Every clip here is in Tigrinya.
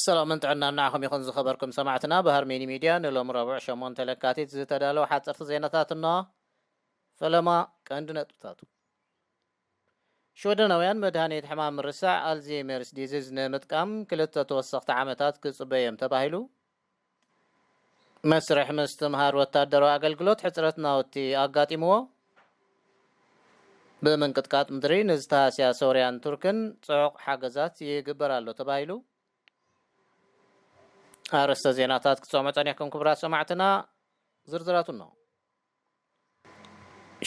ሰላምን ጥዕናን ንዓኹም ይኹን ዝኸበርኩም ሰማዕትና። ብሃርሜኒ ሚድያ ንሎም ረቡዕ ሸሞንተ ለካቲት ዝተዳለወ ሓፀርቲ ዜናታት እነሆ። ፈለማ ቀንዲ ነጥብታቱ። ሽወደናውያን መድሃኒት ሕማም ምርሳዕ ኣልዜመርስ ዲዚዝ ንምጥቃም ክልተ ተወሰኽቲ ዓመታት ክጽበዮም ተባሂሉ። መስርሕ ምስትምሃር ወታደራዊ ኣገልግሎት ሕጽረት ናውቲ ኣጋጢምዎ። ብምንቅጥቃጥ ምድሪ ንዝተሃስያ ሶርያን ቱርክን ጽዑቕ ሓገዛት ይግበር ኣሎ ተባሂሉ። ኣርእስተ ዜናታት ክትሰምዑ ጸኒሕኩም ክቡራት ሰማዕትና፣ ዝርዝራቱ እንሆ።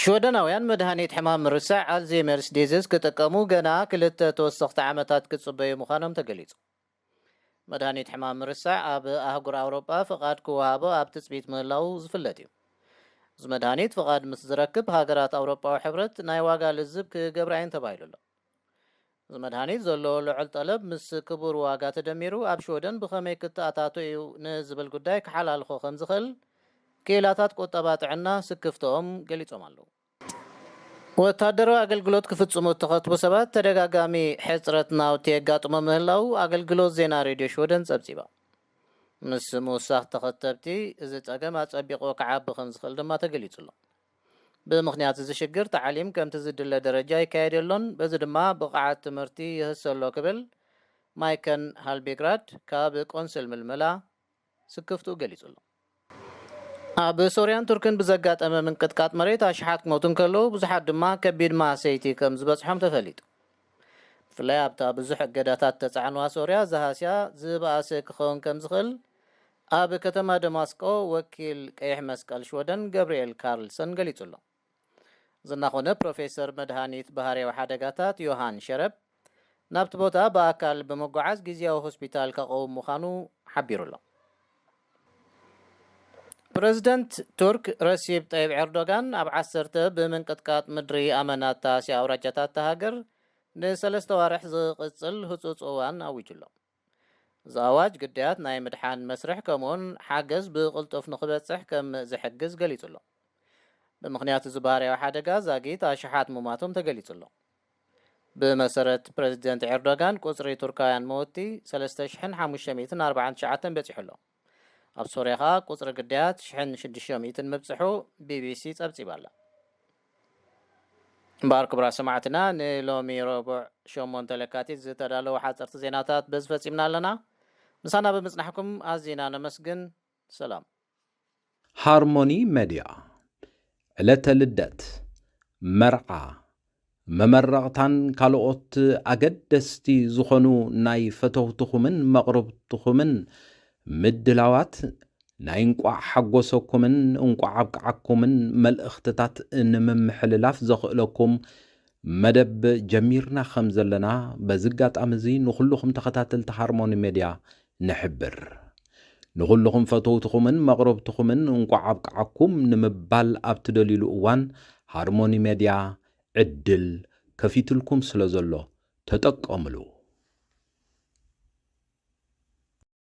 ሽወደናውያን መድሃኒት ሕማም ምርሳዕ ኣልዜመርስ ዲዚዝ ክጥቀሙ ገና ክልተ ተወሰኽቲ ዓመታት ክጽበዩ ምዃኖም ተገሊጹ። መድሃኒት ሕማም ምርሳዕ ኣብ ኣህጉር ኣውሮጳ ፍቓድ ክወሃቦ ኣብ ትጽቢት ምህላዉ ዝፍለጥ እዩ። እዚ መድሃኒት ፍቓድ ምስ ዝረክብ፣ ሃገራት ኣውሮጳዊ ሕብረት ናይ ዋጋ ልዝብ ክገብራ እየን ተባሂሉ ኣሎ። እዚ መድሃኒት ዘለዎ ልዑል ጠለብ ምስ ክቡር ዋጋ ተደሚሩ ኣብ ሽወደን ብኸመይ ክተኣታቶ እዩ ንዝብል ጉዳይ ክሓላልኾ ከም ዝኽእል ክኢላታት ቁጠባ ጥዕና ስክፍትኦም ገሊጾም ኣለዉ። ወታደራዊ ኣገልግሎት ክፍጽሙ እተኸትቡ ሰባት ተደጋጋሚ ሕጽረት ናውቲ የጋጥሞ ምህላዉ ኣገልግሎት ዜና ሬድዮ ሽወደን ጸብጺባ። ምስ ምውሳኽ ተኸተብቲ እዚ ጸገም ኣጸቢቑ ክዓቢ ከም ዝኽእል ድማ ተገሊጹ ኣሎ። ብምኽንያት እዚ ሽግር ታዕሊም ከምቲ ዝድለ ደረጃ ይካየድ የሎን፣ በዚ ድማ ብቕዓት ትምህርቲ ይህሰ ኣሎ ክብል ማይከን ሃልቤግራድ ካብ ቆንስል ምልመላ ስክፍትኡ ገሊጹ ኣሎ። ኣብ ሶርያን ቱርክን ብዘጋጠመ ምንቅጥቃጥ መሬት ኣሽሓት ክሞቱ እንከለዉ፣ ብዙሓት ድማ ከቢድ ማህሰይቲ ከም ዝበጽሖም ተፈሊጡ። ብፍላይ ኣብታ ብዙሕ እገዳታት ተጻዕንዋ ሶርያ፣ ዝሃስያ ዝበኣሰ ክኸውን ከም ዝኽእል ኣብ ከተማ ደማስቆ ወኪል ቀይሕ መስቀል ሽወደን ገብርኤል ካርልሰን ገሊጹ ኣሎ። ዝናኾነ ፕሮፌሰር መድሃኒት ባህርያዊ ሓደጋታት ዮሃን ሸረብ ናብቲ ቦታ ብኣካል ብምጓዓዝ ግዝያዊ ሆስፒታል ከቐውም ምዃኑ ሓቢሩ ኣሎ። ፕረዚደንት ቱርክ ረሲብ ጠይብ ኤርዶጋን ኣብ ዓሰርተ ብምንቅጥቃጥ ምድሪ ኣመናት ተሃስያ ኣውራጃታት እታ ሃገር ንሰለስተ ዋርሕ ዝቕጽል ህጹጽ እዋን ኣዊጁ ኣሎ። እዚ ኣዋጅ ግዳያት ናይ ምድሓን መስርሕ ከምኡውን ሓገዝ ብቕልጡፍ ንኽበጽሕ ከም ዝሕግዝ ገሊጹ ኣሎ። ብምኽንያት እዚ ባህርያዊ ሓደጋ ዛጊት ኣሽሓት ምሟቶም ተገሊጹ ኣሎ። ብመሰረት ፕረዚደንት ኤርዶጋን ቁጽሪ ቱርካውያን መወቲ ሰለስተ ሽሕን ሓሙሽተ ሚእትን ኣርባዓን ትሽዓተን በጺሑ ኣሎ። ኣብ ሶርያ ኸኣ ቁጽሪ ግዳያት ሽሕን ሽዱሽተ ሚእትን ምብጽሑ ቢቢሲ ጸብጺባ ኣላ። እምበኣር ክቡራት ሰማዕትና፣ ንሎሚ ረቡዕ ሸሞንተ ለካቲት ዝተዳለዉ ሓጸርቲ ዜናታት በዚ ፈጺምና ኣለና። ምሳና ብምጽናሕኩም ኣዚና ነመስግን። ሰላም። ሃርሞኒ መድያ፣ ዕለተ ልደት፣ መርዓ፣ መመረቕታን ካልኦት ኣገደስቲ ዝኾኑ ናይ ፈተውትኹምን መቕርብትኹምን ምድላዋት ናይ እንቋዕ ሓጎሰኩምን እንቋዕ ኣብቅዓኩምን መልእኽትታት ንምምሕልላፍ ዘኽእለኩም መደብ ጀሚርና ከም ዘለና በዚ ኣጋጣሚ እዚ ንኹልኹም ተኸታተልቲ ሃርሞኒ ሜድያ ንሕብር። ንኹልኹም ፈተውትኹምን መቕረብትኹምን እንቋዕ ኣብቅዓኩም ንምባል ኣብ ትደልዩሉ እዋን ሃርሞኒ ሜድያ ዕድል ከፊትልኩም ስለ ዘሎ ተጠቀምሉ።